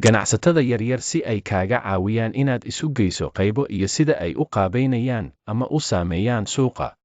Ganacsatada yaryar si ay kaaga caawiyaan inaad isu geyso qaybo iyo sida ay u qaabaynayaan ama u saameeyaan suuqa.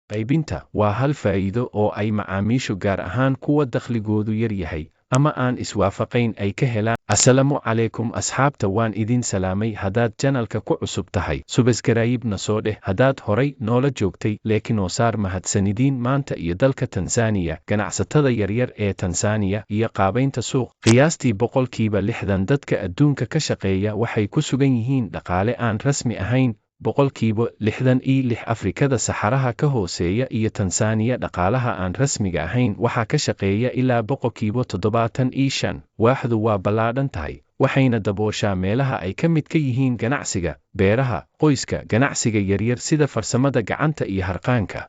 Qaybinta waa hal faa'iido oo ay macaamiishu, gaar ahaan kuwa dakhligoodu yar yahay ama aan iswaafaqayn, ay ka helaan. Asalamu calaykum asxaabta, waan idin salaamay. Haddaad channelka ku cusub tahay, subscribe na soo dheh. Haddaad horay noola joogtay, like noo saar. Mahadsanidiin. Maanta iyo dalka Tansaaniya, ganacsatada yaryar ee Tansaaniya iyo qaabaynta suuq. Qiyaastii 60% dadka adduunka ka shaqeeya waxay ku sugan yihiin dhaqaale aan rasmi ahayn. 66% Afrikada Saxaraha ka hooseeya iyo Tansaaniya, dhaqaalaha aan rasmiga ahayn waxaa ka shaqeeya ilaa 75%. Waaxdu waa ballaadhan tahay, waxayna dabooshaa meelaha ay ka mid ka yihiin ganacsiga beeraha, qoyska, ganacsiga yaryar sida farsamada gacanta iyo harqaanka,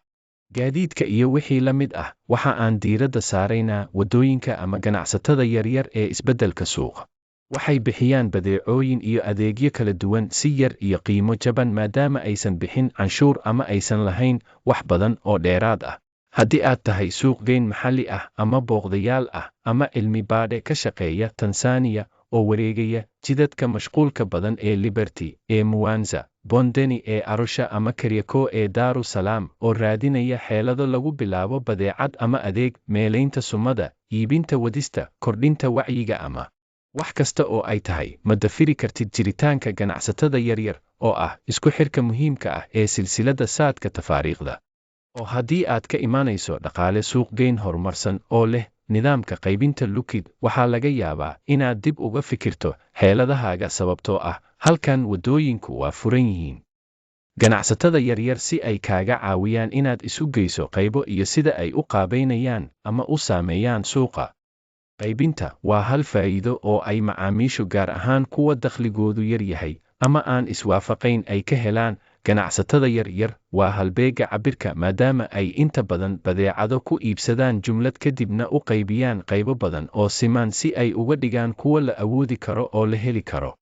gaadiidka iyo wixii la mid ah. Waxa aan diiradda saaraynaa waddooyinka ama ganacsatada yaryar ee isbeddelka suuqa. Waxay bixiyaan badeecooyin iyo adeegyo kala duwan si yar iyo qiimo jaban, maadaama aysan bixin canshuur ama aysan lahayn wax badan oo dheeraad ah. Haddii aad tahay suuqgeyn maxalli ah ama booqdayaal ah ama cilmi baadhe ka shaqeeya Tansaaniya oo wareegaya jidadka mashquulka badan ee Liberty ee Mwanza, Bondeni ee Arusha ama Kariakoo ee Daaru Salaam, oo raadinaya xeelado lagu bilaabo badeecad ama adeeg, meelaynta sumada, iibinta, wadista, kordhinta wacyiga ama wax kasta oo ay tahay, ma dafiri kartid jiritaanka ganacsatada yaryar oo ah isku xirka muhiimka ah ee silsiladda saadka tafaariikhda. Oo haddii aad ka imanayso dhaqaale suuqgeyn horumarsan oo leh nidaamka qaybinta liquid, waxaa laga yaabaa inaad dib uga fikirto xeeladahaaga, sababtoo ah halkan waddooyinku waa furan yihiin. Ganacsatada yaryar si ay kaaga caawiyaan inaad isu geyso qaybo iyo sida ay u qaabaynayaan ama u saameeyaan suuqa. Qaybinta waa hal faa'iido oo ay macaamiishu, gaar ahaan kuwa dakhligoodu yar yahay ama aan iswaafaqayn, ay ka helaan ganacsatada yar yar. Waa halbeegga cabbirka, maadaama ay inta badan badeecado ku iibsadaan jumlad, kadibna u qaybiyaan qaybo badan oo siman si ay uga dhigaan kuwo la awoodi karo oo la heli karo.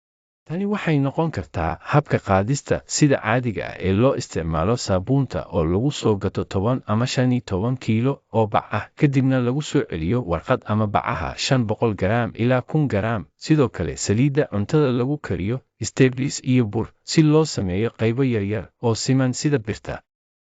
Tani waxay noqon kartaa habka qaadista sida caadiga ah ee loo isticmaalo saabuunta oo lagu soo gato 10 ama 15 kiilo oo bac ah, kadibna lagu soo celiyo warqad ama bacaha 500 garaam ilaa 1000 garaam. Sidoo kale saliidda cuntada lagu kariyo, staples iyo bur, si loo sameeyo qaybo yaryar oo siman sida birta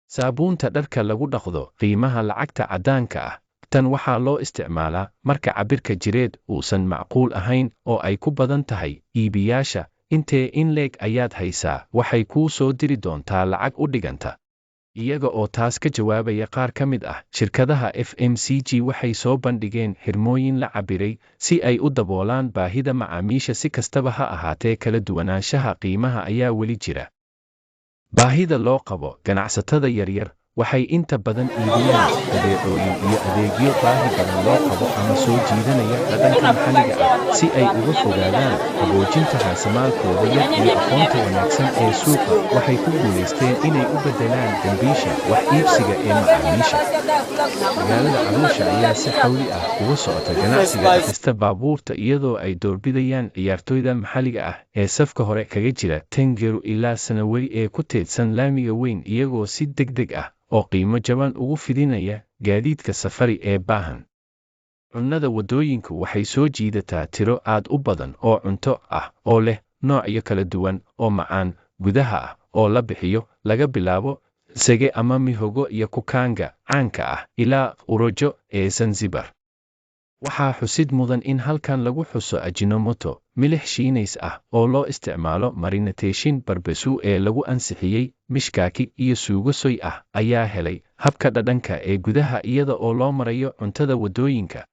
saabuunta dharka lagu dhaqdo. Qiimaha lacagta caddaanka ah. Tan waxaa loo isticmaalaa marka cabbirka jireed uusan macquul ahayn oo ay ku badan tahay iibiyaasha. Intee in leeg ayaad haysaa? Waxay kuu soo diri doontaa lacag u dhiganta. Iyaga oo taas ka jawaabaya, qaar ka mid ah shirkadaha FMCG waxay soo bandhigeen xirmooyin la cabbiray si ay u daboolaan baahida macaamiisha. Si kastaba ha ahaatee, kala duwanaanshaha qiimaha ayaa weli jira. Baahida loo qabo ganacsatada yaryar waxay inta badan iibiyaan badeecooyin iyo adeegyo baahi badan loo qabo ama soo jiidanaya dhadhanka maxalliga ah. Si ay uga fogaadaan qaboojinta raasamaalkooda yar iyo aqoonta wanaagsan ee suuqa, waxay ku guulaysteen inay u beddelaan dambiisha wax iibsiga ee macaamiisha. Magaalada Caruusha ayaa si xawli ah uga socota ganacsiga dhaqista baabuurta, iyadoo ay doorbidayaan ciyaartoyda maxalliga ah ee safka hore kaga jira Tengeru ilaa Sanaweri ee ku teedsan laamiga weyn, iyagoo si degdeg ah oo qiimo jaban ugu fidinaya gaadiidka safari ee baahan. Cunnada waddooyinku waxay soo jiidataa tiro aad u badan oo cunto ah oo leh noocyo kala duwan oo macaan gudaha ah oo la bixiyo, laga bilaabo sege ama mihogo iyo kukaanga caanka ah ilaa urojo ee Zanzibar. Waxaa xusid mudan in halkan lagu xuso Ajinomoto, milix Shiinays ah oo loo isticmaalo marination, barbecue ee lagu ansixiyey, mishkaki iyo suugo soy ah ayaa helay habka dhadhanka ee gudaha iyada oo loo marayo cuntada waddooyinka.